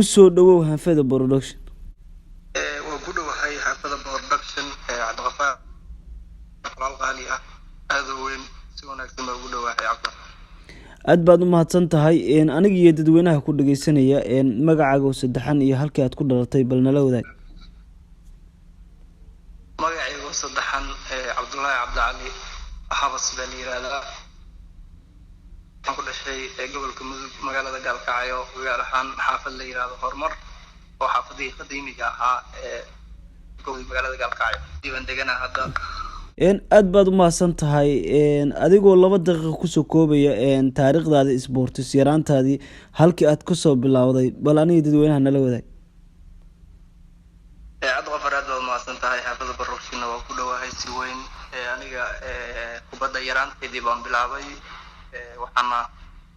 Kusoo dhawow Hanfada Production. Waan ku dhowahay Xaafada Production. Cabdiqafaar, walaal qaali ah, aada u weyn, si wanaagsan baa ugu dhowahay, Cabdi. Aad baad u mahadsan tahay. Aniga iyo dadweynaha ku dhageysanaya, magacaaga oo saddexan iyo halkii aad ku dhalatay bal nala wadaag. Magacayga oo saddexan Cabdullaahi Cabdicali Habas baa la yihahdaa. Waxaan ku dhashay gobolka Mudug, magaalada Gaalkacyo, gaar ahaan xaafad la yihahdo Horumar, oo xaafadihii qadiimiga ahaa ee magaalada Gaalkacyo diiwaan degana hadda. Aad baad u mahadsan tahay. Adigoo 2 daqiiqa kusoo koobaya, taariikhdaadii isboortis, yaraantaadii, halkii aad kasoo bilowday, bal aniga dadweynaha nala wadaag. Cabdiqafar, aad baad umahadsan tahay. Xaafada Productionna waa ku dhowahay si weyn. Aniga kubadda yaraanteydii baan bilaabay, waxaana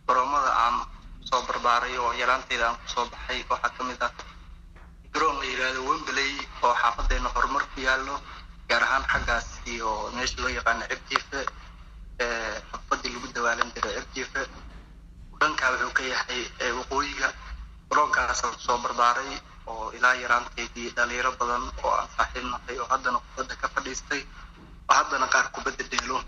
garoomada aan kusoo barbaaray oo yaraanteyda aan kusoo baxay waxaa kamid ah garoon la yihahdo Wembley oo xaafadeena Horumar ku yaallo, gaar ahaan xaggaas iyo meesha loo yaqaano Cirjiife, xaafadii lagu dawaalan jiray Cirjiife. Dhankaa wuxuu ka yahay waqooyiga. Garoonkaasaan kusoo barbaaray oo ilaa yaraanteydii dhalinyaro badan oo aan saaxiib nahay oo haddana kubadda ka fadhiistay oo haddana qaar kubadda dheelo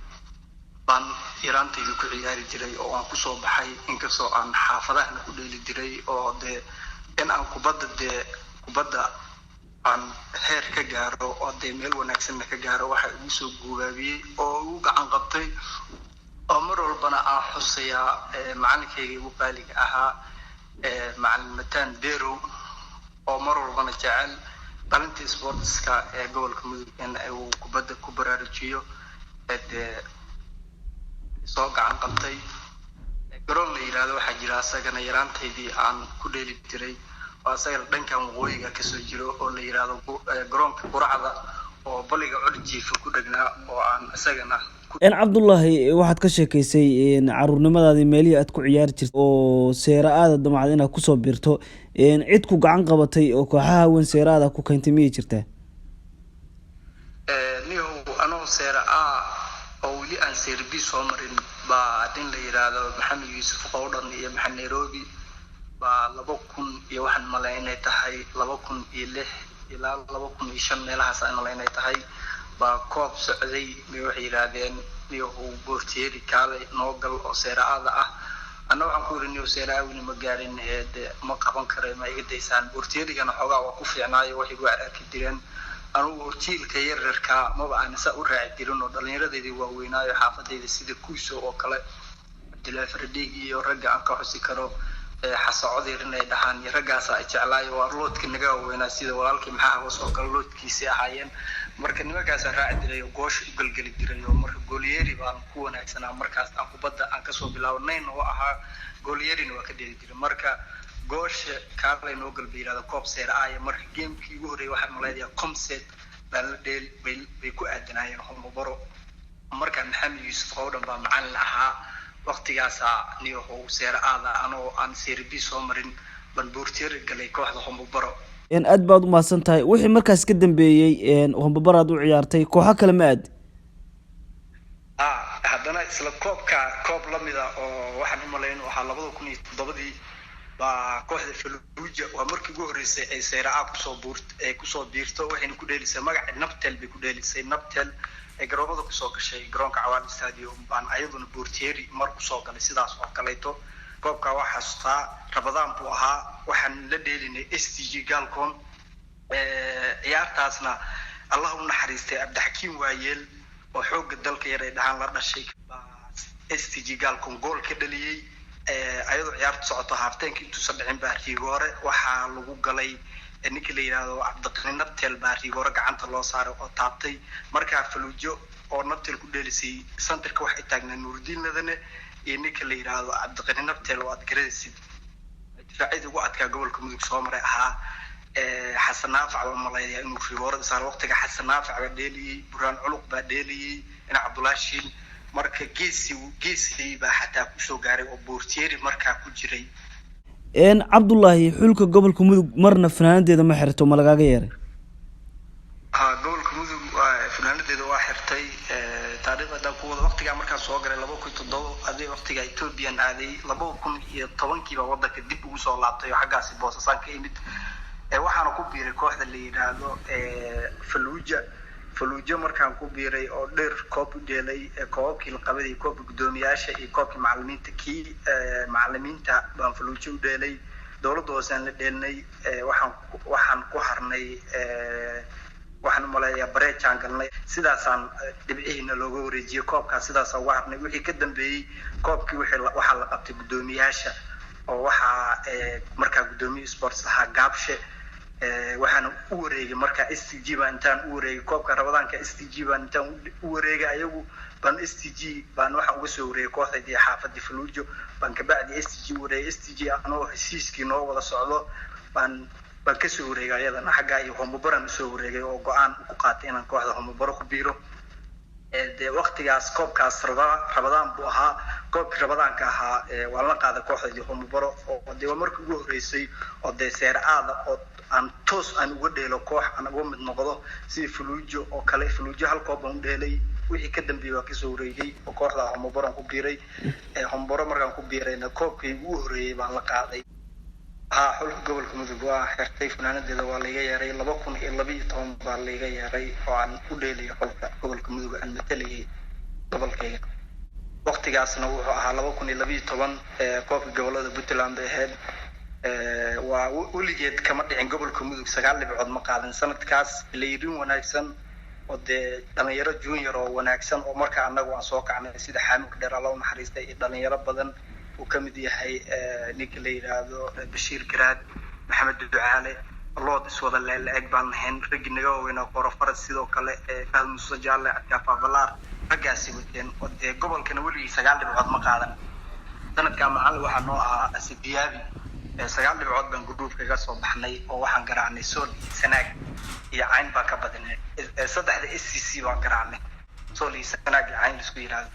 baan yaraantayda ku ciyaari jiray oo aan kusoo baxay, inkastoo aan xaafadahana ku dheeli jiray oo dee in aan kubadda dee kubadda aan heer ka gaaro oo dee meel wanaagsanna ka gaaro waxa igu soo guubaabiyey oo igu gacan qabtay oo mar walbana aan xusayaa macalinkayga igu qaaliga ahaa, Macalin Mataan Berow, oo mar walbana jecel dhalinta sportska ee gobolka Mudug in uu kubadda ku baraarujiyo, dee soo gacan qabtay. Garoon la yidhahdo waxaa jira asagana yaraantaydii aan ku dheeli jiray oo asagana dhankan waqooyiga kasoo jiro oo la yidhahdo garoonka Quracda oo baliga Codjiifa ku dhegnaa oo aan isagana. Cabdullaahi, waxaad ka sheekeysay caruurnimadaadii, meelihii aad ku ciyaari jirtay oo Serie A-da damacda inaad kusoo biirto. Cid ku gacan qabatay oo kooxaha weyn Serie A-da ku keentay miyay jirtaa? Niyow, anoo Serie A oo weli aan Serie B soo marin baa nin la yidhaahdo Maxamed Yuusuf Qowdhan iyo Maxamed Nairobi baa 2000 iyo waxaan malay inay tahay 2006 ilaa 2005 meelahaas aan malay inay tahay baa koob socday bay waxay yidhaahdeen, "Niyow, boortieri kaalay noo gal oo Serie A-da ah." Anna waxaan ku yidhi, "Niyow, Serie A weli ma gaarin, de ma qaban karo, ma iga daysaan?" Boortierigana xoogaa waa ku fiicnaayo, waxay gu arki jireen. Anugu jiilka yaryarkaa maba aan saa u raaci jirin oo dhallinyaradeydii waaweynaayo xaafadayda, sida Kuuso oo kale, Cabdullaahi Faradhiig iyo ragga aan ka xusi karo, Xasacodir inay dhahaan, iyo raggaasa ay jeclaayo waa loodka naga waaweynaa, sida walaalkii Maxaa Hawas oo kale loodkiisii ahaayeen. Marka nimankaasaa raaci jiray oo goosha u gelgeli jiray oo marka goolyeeri baan ku wanaagsanaa. Markaas aan kubadda aan kasoo bilaabo nayn oo ahaa, goolyerina waa ka dheli jiray. Marka goosha kaalay noo galba yidhahdo koob Serie A-ya. Marka gamekii ugu horreeyay waxaan malaynayaa Comset baan la dheel bay ku aadanaayeen Homobaro. Marka Maxamed Yuusuf Qowdhan baa macalin ahaa waqtigaasaa. Niyahow, Serie A-da anoo aan Serie B soo marin baan boortieri galay kooxda Homobaro. Aad baad u mahadsan tahay. Wixii markaas ka dambeeyey, Hombobaraad u ciyaartay, kooxo kale ma aad? A haddana isla koobka koob lamida oo waxaan u malayn ahaa 2007-dii baa kooxda Faluuja, waa markii ugu horreysay ay Serie A kusoo buurt ay kusoo biirto, waxayna ku dheelisay magaca Nabtel bay ku dheelisay. Nabtel ay garoomada kusoo gashay garoonka Cawaal Stadium baan ayaduna boortieri mar kusoo galay sidaas oo kaleeto. Koobkaa waa xasuustaa, Rabadaan buu ahaa. Waxaan la dheelinay STG Galcom. Ciyaartaasna Allah u naxariistay Cabdixakiim Waayeel oo xoogga dalka yar ay dhahaan la dhashay baa STG Galcom gool ka dhaliyey. Ayadoo ciyaartu socoto, half-timeka intuusan dhicin baa rigoore waxaa lagu galay ninka la yidhaahdo Cabdiqani Nabtel baa rigoore gacanta loo saaray oo taabtay. Markaa Faluujo oo Nabtel ku dheelisay, centerka waxay taagnaa Nuurdiin Ladane iyo ninka la yidhaahdo Cabdiqani Nabtel oo aad garanaysid, difaacyadii ugu adkaa gobolka Mudug soo maray ahaa. Xasan Naafac baa malaynayaa inuu rigoorada saaro. Waqtiga Xasan Naafac baa dheeliyey, Burhaan Culuq baa dheeliyey, ina Cabdullaahi Shiil. Marka geesi geesi baa xataa kusoo gaaray oo boortieri markaa ku jiray. Cabdullaahi, xulka gobolka Mudug marna fanaanadeeda ma xirto, ma lagaaga yeeray? Ha, gobolka Gobolka Mudug funaanadeeda waa xirtay. Taariikhda haddaan ku wada, waqtigaa markaan soo galay 2007, adii waqtiga Ethoobiyan aaday, 2010-kii baa wadanka dib ugu soo laabtay oo xaggaasi Boosasaan ka imid. Waxaana ku biiray kooxda la yidhaahdo Faluuja. Faluujo markaan ku biiray oo dheer koob u dheelay, koobabkii la qabaday, koobka guddoomiyaasha iyo koobkii macalimiinta, kii macalimiinta baan Faluujo u dheelay. Dowladda hoosaan la dheelnay. Waxaan ku harnay, waxaan umaleeyaa bareejaan galnay, sidaasaan dhibcihiina looga wareejiyey koobkaas, sidaasaan uga harnay. Wixii ka dambeeyey koobkii wixii waxaa la qabtay guddoomiyaasha, oo waxaa markaa guddoomiye sports ahaa Gaabshe. Waxaana u wareegay markaa STG baan intaan u wareegay koobka Rabadaanka STG baan intaan u wareegay, ayagu baan STG baan waxaan uga soo wareegay kooxdaydii xaafadii Faluujo baan kabacdi STG u wareegay. STG anoo heshiiskii noo wada socdo baan kasoo wareegay ayadana xaggaa iyo Homobaran usoo wareegay, oo go-aan ku qaatay inaan kooxda Homobaro ku biiro. Dee waqtigaas koobkaas Rabadaan buu ahaa. Koobkii Rabadaanka ahaa waan la qaaday kooxdaydii Homobaro, oo dee waa markii ugu horreysay oo dee seere aada oo aan toos aan uga dheelo koox aan uga mid noqdo sidii Faluujo oo kale. Faluujo hal koob baan u dheelay, wixii ka dambeeyey waa kasoo wareegay oo kooxda Homobaron ku biiray. Homobaro markaan ku biirayna koobkii ugu horreeyey baan la qaaday. Haa, xulka gobolka Mudug waa xirtay funaanadeeda, waa laiga yeeray 2012 baa laiga yeeray oo aan u dheelayo xulka gobolka Mudug, aan matalayay gobolkayga. Waqtigaasna wuxuu ahaa 2012, koobka gobolada Puntland bay ahayd. Waa weligeed kama dhicin gobolka Mudug 9 dhibcood ma qaadan sanadkaas. Layrin wanaagsan oo dee dhalinyaro junior oo wanaagsan oo marka annagu aan soo kacnay, sida Xaamud Dheer Alla u naxariistay iyo dhalinyaro badan uu ka mid yahay ninka la yidhaahdo Bashiir Garaad, Maxamed Ducaale, lood iswada leela-eg baan lahayn. Raggii naga waaweynaa Qoro Faras, sidoo kale Fahad Muuse Jaalle, Cabdikafaafalaar, raggaasi wateen oo dee gobolkana weligii 9 dhibcood ma qaadan. Sanadkaa macallin waxaa noo ahaa Asidiyaabi. 9 dhibcood baan gruupka ka soo baxnay oo waxaan garaacnay Sool iyo Sanaag iyo Cayn baan ka badinay. Saddexda SCC baan garaacnay, Sool iyo Sanaag iyo Cayn laisku yidhaahdo.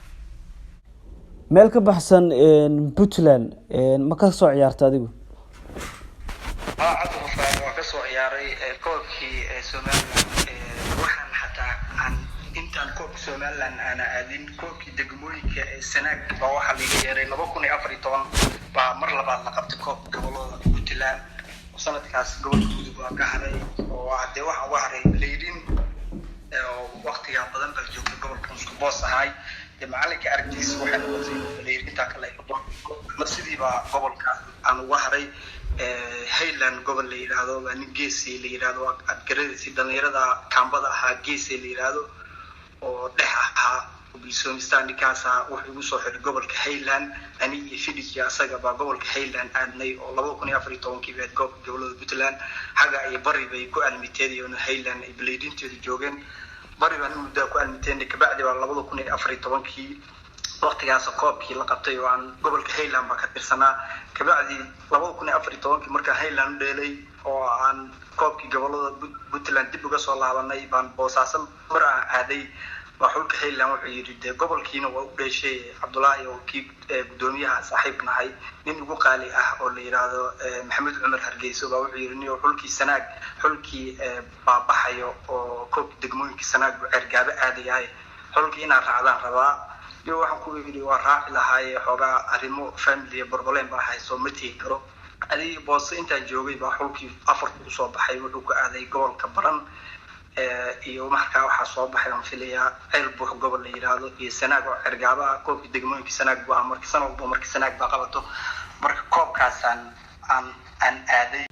Meel ka baxsan Puntland ma ka soo ciyaarta adigu? Haa, Cabdiqafaar, waa kasoo ciyaaray koobkii Somaliland. Waxaan xataa aan intaan koobka Somaliland aana aadin, koobkii degmooyinka ee Sanaag baa waxaa laiga yeeray 2014 baa mar labaad la qabtay koobka gobolada Puntland, oo sanadkaas gobolka Mudug waa ka haray, oo dee waxaan uga haray leyrin oo waqtigaa badan baa joogtay gobolka isku boos ahay. Dee macalinka aragtiisa waxay noqotay inuu leyrintaa kale sidii baa gobolka aan uga haray. Highland gobol la yidhaahdo waa nin Geesay la yidhaahdo, aad garanaysid, dhalinyarada kaambada ahaa, Geesay la yidhaahdo oo dhex ahaa Bilsoomistaan, ninkaasa wuxuu igu soo xiray gobolka Highland. Ani iyo Fidij iyo asaga baa gobolka Highland aadnay, oo 2014-kii bayd gobolka gobolada Puntland. Xagga iyo bari bay ku almiteedayona Highland ay baleydinteedu joogeen, bari baan muddaa ku almiteynay. Kabacdi baa 2014-kii waqtigaas koobkii la qabtay oo aan gobolka Highland baa ka tirsanaa. Kabacdi 2014-kii markaan Highland u dheelay oo aan koobkii gobolada Puntland dib uga soo laabanay baan Boosaaso mar aan aaday, baa xulka Highland wuxuu yidhi dee gobolkiina waa u dheeshay Cabdullaahi, oo kii guddoomiyaha saaxiib nahay, nin ugu qaali ah oo la yidhaahdo Maxamed Cumar Hargeyso, baa wuxuu yidhi nin xulkii Sanaag xulkii baabaxayo oo koobkii degmooyinka Sanaag buu Ceergaabo aadayahay, xulkii inaad raacdaan rabaa. Iyo waxaan ku yidhi waa raaci lahaaye, xoogaa arrimo family problem baa hayso, ma tegi karo. Adig Boose intaan joogay baa xulkii afarku usoo baxay, wuxuu ku aaday gobolka Baran iyo markaa waxaa soo baxay aan filayaa Ceel Buux gobol la yidhaahdo iyo Sanaag oo Cergaaba ah. Koobkii degmooyinka Sanaag buu ah, marka sanad walba marka Sanaag baa qabato, marka koobkaasaan aan aaday.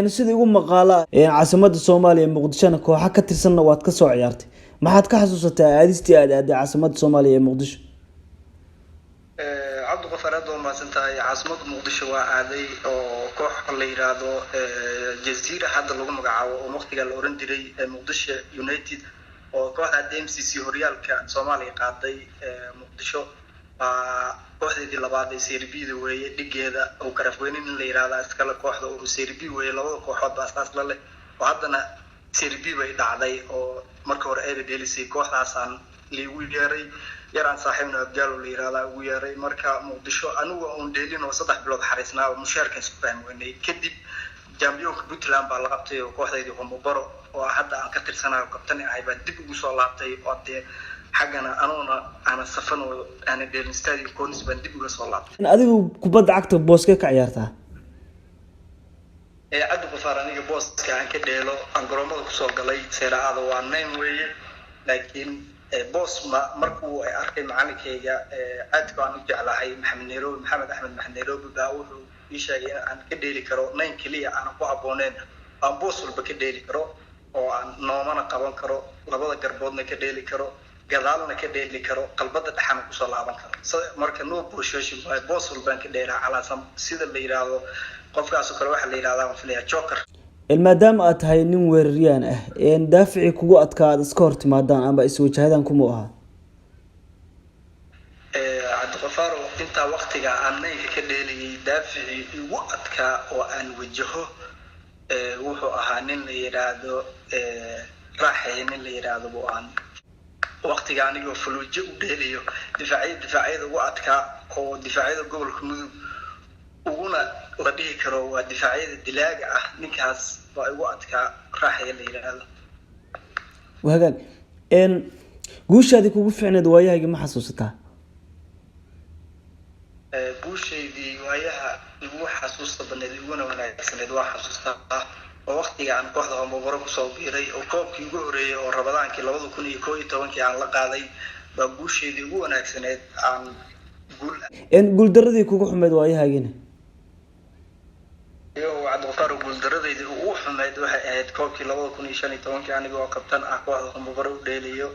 Sida igu maqaala, caasimada Soomaaliya Muqdishona kooxa ka tirsanna waad kasoo ciyaartay. Maxaad ka xasuusataa aadistii aad aaday caasimada Soomaaliya ee Muqdisho? Cabdiqafaar, aad waa mahadsan tahay. Caasimada Muqdisho waa aaday, oo koox la yidhaahdo Jazeera hadda lagu magacaabo oo waqtigaa la oran jiray Muqdisho United, oo kooxda hadda MCC horyaalka Soomaaliya qaaday, Muqdisho baa kooxdeedii labaad ee Serie B-da weeye. Dhigeeda oo Karafweyne nin la yidhahda iskale kooxda oo Serie B weeye. Labada kooxood baa saas la leh, oo haddana Serie B bay dhacday, oo marka hore eeba dheelisay. Kooxdaasaan liigu yeeray, yaraan saaxiibna Abgaalo la yihahdaa ugu yeeray. Marka Muqdisho anigu uun dheelin oo 3 bilood xariisnaa, mushaarkan isku fahmi weynay. Kadib jambiyonka Puntland baa la qabtay oo kooxdaydii Homobaro oo hadda aan ka tirsanayo kabtani ahay baan dib ugu soo laabtay, oo dee xaggana anuuna aana safan oo aana dheelin Stadio Conis baan dib uga soo laabtay. Adigu kubadda cagta booskee ka ciyaartaa? Cabdi Qafaar, aniga booska aan ka dheelo aan garoomada kusoo galay Serie A-da waa nine weeye, laakiin boos ma markuu arkay macalinkayga aadka aan u jeclahay, Maxamed Nairobi, Maxamed Axmed Maxamed Nairobi, baa wuxuu ii sheegay in aan ka dheeli karo nine keliya aanan ku habbooneyn, aan boos walba ka dheeli karo oo aan noomana qaban karo, labada garboodna ka dheeli karo, gadaalna ka dheeli karo, qalbada dhexana kusoo laaban karo. Marka no position waaye, boos walbaan ka dheelaa calaasan sida la yidhaahdo qofkaasoo kale waxaa la yidhahdaa waan filayaa joker. Maadaama aad tahay nin weeraryaan ah, daaficii kugu adkaa aad iska hor timaadaan ama iswajahadaan kuma ahaa? Cabdiqafaaro, intaa waktiga aan nineka ka dheelayay daaficii igu adkaa oo aan wajaho wuxuu ahaa nin la yidhaahdo Raaxeeye, nin la yidhaahdo buu ahaa. Waktiga anigoo Faluujo u dheelayo difaacyada ugu adkaa oo difaacyada gobolka Mudug uguna la dhihi karo waa difaacyada dilaaga ah, ninkaas baa igu adkaa, Raaxaya la yidhaahdo. Hagaag, guushaadii kugu fiicneed waayahaygi ma xasuusataa? Guushaydii waayaha igu xasuusta badneed iguna wanaagsaneed waa xasuustaa, oo waktiga aan kooxda Hombobaro kusoo biiray oo koobkii ugu horreeyay oo Rabadaankii 2011-kii aan la qaaday baa guushaydii ugu wanaagsaneed aan guul. Guuldaradii kugu xumeyd waayahaagina? Cabdiqafaar, guuldaradaydii ugu xumeyd waxay ahayd koobkii 2015-kii aniga oo kabtan ah kooxda Hombobaro u dheelayo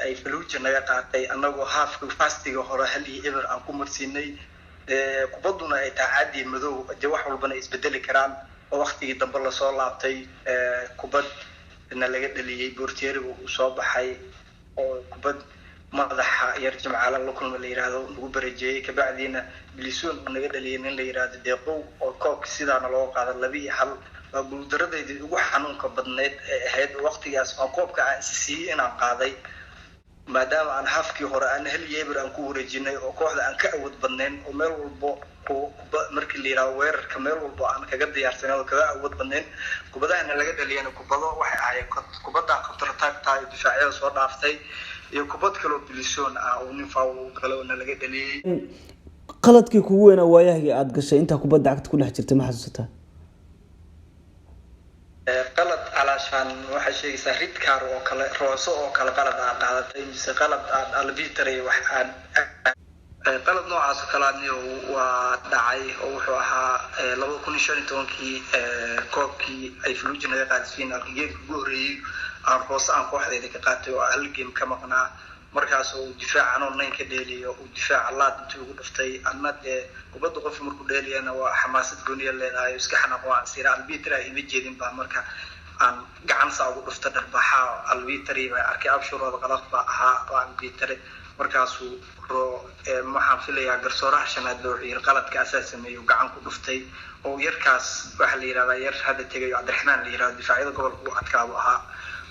ay Faluuja naga qaatay, anagoo halfka firstiga hore 1-0 aan ku marsiinay, kubadduna ay tahay caadi madow, dee wax walbana isbedeli karaan, oo waktigii dambe lasoo laabtay kubad na laga dhaliyey, boortieriga uu soo baxay oo kubad madaxa yar Jimcaala la kulma la yidhaahdo nagu barejeeyey, kabacdiina Bilisuun uu naga dhaliyay nin la yidhaahdo Deeqow, oo koobka sidaana looga qaada 2-1. Waa guuldaradaydii ugu xanuunka badneyd ee ahayd waqtigaas oo koobka aan is siiyey inaan qaaday, maadaama aan halfkii hore aan 1-0 aan ku wareejinay oo kooxda aan ka awood badnayn oo meel walbo markii la yidhahdo weerarka meel walbo aan kaga diyaarsaneyn oo kaga awood badnayn. Kubadahana laga dhaliyana kubado waxay ahaayeen kubadda counter-attack-ta iyo difaacyada soo dhaaftay iyo kubad kaloo Bilisoon ah oo nin foul u galay oo na laga dhaliyey. Qaladkii kugu weynaa waayahagii aada gashay intaa kubadda cagta ku dhex jirtay ma xasuusataa? Qalad calaashaan waxay sheegaysaa red card oo kale, rooso oo kale, qalad aad qaadatay mise qalad aad albitary wax aad qalad noocaas oo kale adni waa dhacay, oo wuxuu ahaa 2015-kii koobkii ay Faluuji naga qaadisay finalka, gameka ugu horreeyey aan roose aan kooxdeeda ka qaatay oo hal game ka maqnaa, markaas uu difaac anoo nine ka dheeliyo uu difaaca laad intii ugu dhuftay. Adna dee kubadda qofka markuu dheeliyana waa xamaasad gooniya leedahay oo iska xanaaqo, aan sira albitry ima jeedin baa marka aan gacan saa ugu dhufta dharbaaxa albitry baa arkay, abshurooda qalaf baa ahaa oo albitry markaasuu ro waxaan filayaa garsooraha shanaad ba wuxuu yiri qaladka asaa sameeyey, gacan ku dhuftay, oo yarkaas waxaa la yidhahdaa yar hadda tegayo Cabdiraxmaan la yidhahdo, difaacyada gobolka ugu adkaabu ahaa,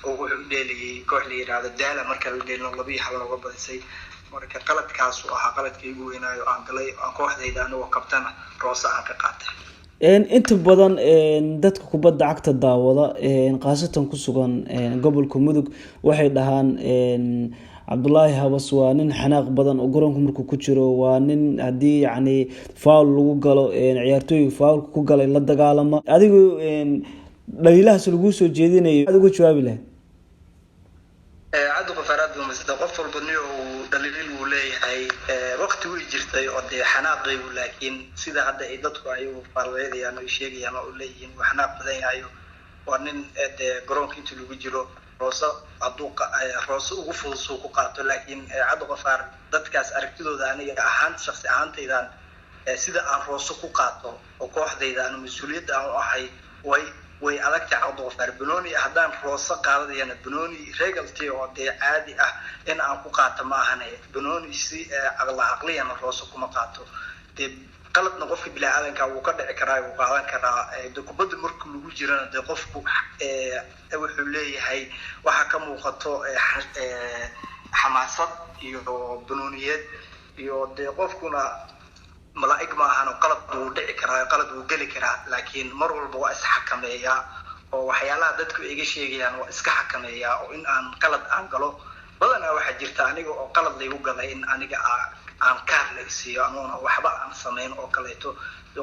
oo wuxuu u dheelayay koox la yidhahdo Daala, marka la dheelino 2-1 nooga badisay. Marka qaladkaasu ahaa qaladkii igu weynaayo aan galay aan kooxdayda anigoo kabtana roose aan ka qaatay. Inta badan dadka kubadda cagta daawada, khaasatan ku sugan gobolka Mudug, waxay dhahaan Cabdulaahi Habas waa nin xanaaq badan oo garoonka markuu ku jiro waa nin haddii yacni foul lagu galo ciyaartooyga foulka ku galay la dagaalama. Adigu dhaliilahaas laguu soo jeedinayo aad uga jawaabi lahayd? Cabdi Qafaar, aad buu masda qof walba ni uu dhaliil uu leeyahay. Waqti way jirtay oo dee xanaaqaygu, laakiin sida hadda ay dadku ay u faalleydayaan oo sheegayaan oo leeyihiin wuu xanaaq badan yahay, waa nin dee garoonka inta lagu jiro roose hadduu roose ugu fudud suu ku qaato. Laakiin Cabdi Qafaar, dadkaas aragtidooda aniga ahaan shaksi ahaantaydan sida aan roose ku qaato oo kooxdayda aan mas-uuliyadda aan u ahay way adagtahay. Cabdiqafaar, banooni haddaan roose qaadanayana banooni regalty oo dee caadi ah in aan ku qaato ma ahane, banooni si caqla caqliyana roose kuma qaato. Dee qaladna qofka bini-aadanka wuu ka dhici karaa, wuu qaadan karaa. De kubadda marka lagu jirana dee qofku wuxuu leeyahay waxaa ka muuqato xamaasad iyo banooniyeed iyo dee qofkuna malaa'ig ma ahan, qalad wuu dhici karaa, qalad wuu geli karaa, laakiin mar walba waa isxakameeyaa. Oo waxyaalaha dadku iga sheegayaan waa iska xakameeyaa, oo in aan qalad aan galo badanaa waxaa jirta aniga oo qalad laygu galay in aniga aan kaar la isiiyo anuuna waxba aan samayn oo kaleeto,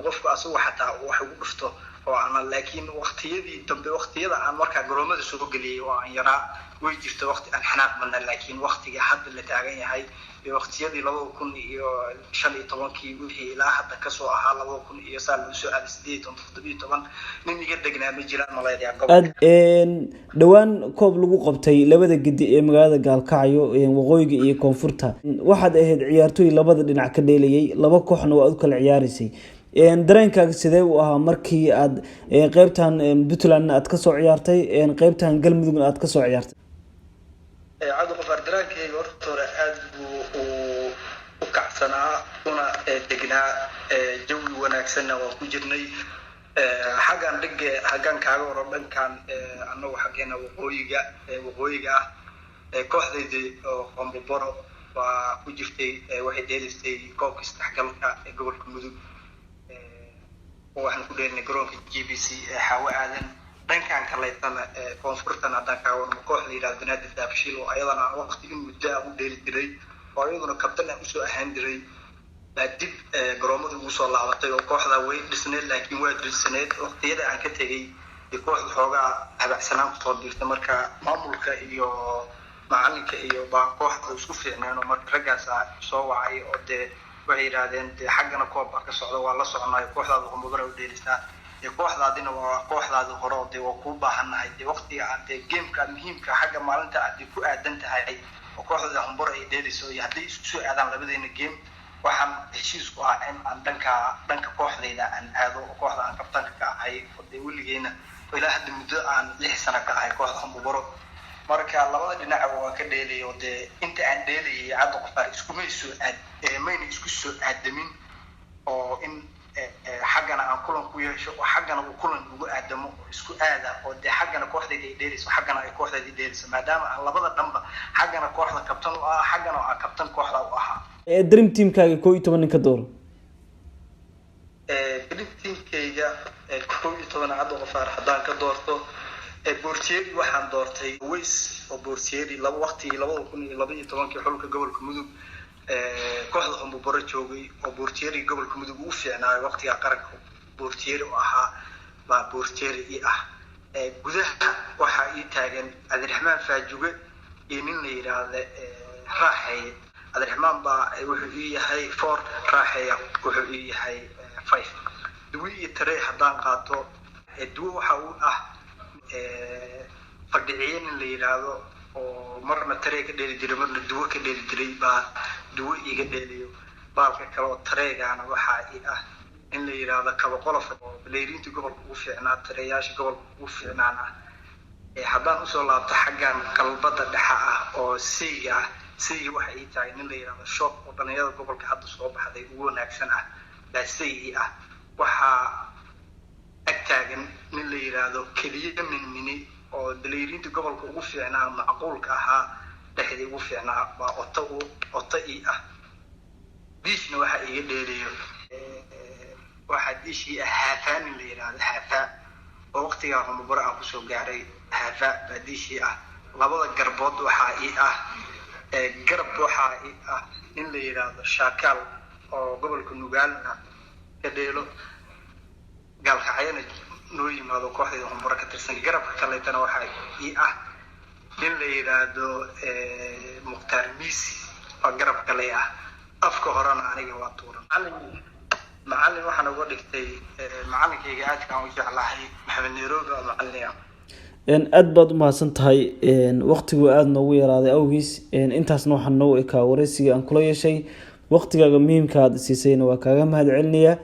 qofku asagu xataa wax ugu dhufto oo aan. Laakiin waqtiyadii dambe, waqtiyada aan markaa garoomada soo geliyay oo aan yaraa, way jirta waqti aan xanaaq badnaa, laakiin waqtiga hadda la taagan yahay iyo waqtiyadii 2015-kii wixii ilaa hadda kasoo ahaa 2000 iyo saa lagu soo aaday 18, 17, nin iga degnaa ma jiraan malaynayaa gobolka. Dhowaan koob lagu qabtay labada gedi ee magaalada Gaalkacyo, waqooyiga iyo koonfurta, waxaad ahayd ciyaartooy labada dhinac ka dheelayay, laba kooxna waa u kala ciyaaraysay. Dareenkaaga sidee u ahaa markii aad qeybtan Puntlandna aad kasoo ciyaartay, qeybtan Galmudugna aad kasoo ciyaartay? Cabdiqafaar, dareenkayga horta hore aada buu u kacsanaa una degnaa, jawi wanaagsanna waan ku jirnay. Xaggan dhige xaggan kaaga horo, dhankan annagu xaggeena waqooyiga ah, kooxdaydii oo Qomboboro waa ku jirtay, waxay dheelaysay koobka isdhexgalka ee gobolka Mudug oo waxaan ku dheelinay garoonka GBC ee Xaawo Aadan. Dhankan kaleetana, koonfurtan haddaan kaaga warmo, koox la yidhahdo Banaadir Daabshiil oo ayadana aan waqti in muddo ah u dheeli jiray oo ayaduna kabtan aan usoo ahaan jiray baa dib garoomadii ugu soo laabatay, oo kooxda way dhisneed laakiin waa dulsaneed waqtiyada aan ka tegay iyo kooxda xoogaa habacsanaan kusoo biirtay. Marka maamulka iyo macalinka iyo baa kooxda isku fiicneen, oo marka raggaasa soo wacay oo dee waxay yidhaahdeen, dee xaggana koob baa ka socda, waa la soconayo, kooxdaada Qambobara u dheelisaa, dee kooxdaadina waa kooxdaadi hore oo dee waa kuu baahannahay, dee waqtiga aad dee gameka muhiimka xagga maalinta aad dee ku aadan tahay oo kooxda Humburo ay dheelayso iyo hadday isku soo aadaan labadeena game, waxaan heshiisku ah in aan dhanka kooxdayda aan aado oo kooxda aan kabtanka ka ahay oo dee weligeena oo ilaa hadda muddo aan 6 sano ka ahay kooxda Humbubaro. Marka labada dhinacba waan ka dheelayay, oo dee inta aan dheelayay, Cabdi Qafaar, iskumay soo aad mayna isku soo aadamin oo in xaggana aan kulan ku yeesho oo xaggana uu kulan ugu aadamo oo isku aada oo dee xaggana kooxdayda ay dheelayso, xaggana ay kooxdayda dheelayso, maadaama aan labada dhanba xaggana kooxda kabtan u ahaa, xaggana aan kabtan kooxda u ahaa. Dream teamkaaga 11 nin ka dooro. Dream teamkayga 11, Cabdi Qafaar, haddaan ka doorto bortieri, waxaan doortay Ways oo bortieri laba waqtigii 2012-kii xulka gobolka Mudug kooxda Humbubaro joogay oo bortieri gobolka Mudug ugu fiicnaayo waqtigaa qaranka bortieri oo ahaa baa bortieri ii ah. Gudaha waxaa ii taagan Cabdiraxmaan Faajuge iyo nin la yidhaahda Raaxeeye. Cabdiraxmaan baa wuxuu ii yahay four, Raaxeeya wuxuu ii yahay five. Duwi iyo tarey haddaan qaato, duwo waxa uu ah Fadhiciye nin la yidhaahdo oo marna tarey ka dheeli jiray, marna duwo ka dheeli jiray baa duwo iiga dheeliyo. Baalka kale oo tareegaana waxaa ii ah in la yidhaahdo Kaba Qolof oo baleyriinta gobolka ugu fiicnaa, tareeyaasha gobolka ugu fiicnaan ah. Haddaan usoo laabto xaggan qalbada dhexa ah oo seyga ah, seyga waxa ii tahay nin la yidhahdo Shop oo dhalinyarada gobolka hadda soo baxday ugu wanaagsan ah baa sey ii ah. Waxaa ag taagan nin la yidhaahdo Keliye Minmini oo baleyriinta gobolka ugu fiicnaa, macquulka ahaa, dhexdii ugu fiicnaa baa oto oto ii ah. Diishna waxaa iiga dheeliyo, waxaa diishii ah Haafaa, nin la yidhaahdo Haafaa oo waqtigaa Humubaro aan kusoo gaaray. Haafaa baa diishii ah. Labada garbood waxaa ii ah, garab waxaa ii ah nin la yidhaahdo Shaakaal oo gobolka Nugaalna ka dheelo, Gaalkacyana noo yimaado, kooxdayda Humburo ka tirsan. Garabka kaleetana waxaa ii ah nin la yidhaahdo Mukhtaar Miisi oo garab kale ah. Afka horena aniga waa tuuran. Macallin waxaan uga dhigtay macallinkayga aadka aan u jeclahay, Maxamed Nairobi oo macallin ah. Aada baad u mahadsan tahay. Waqtigu aada noogu yaraaday awgiis, intaasna waxaa noogu ekaa wareysiga aan kula yeeshay. Waqtigaaga muhiimka aad siisayna waa kaaga mahad celinayaa.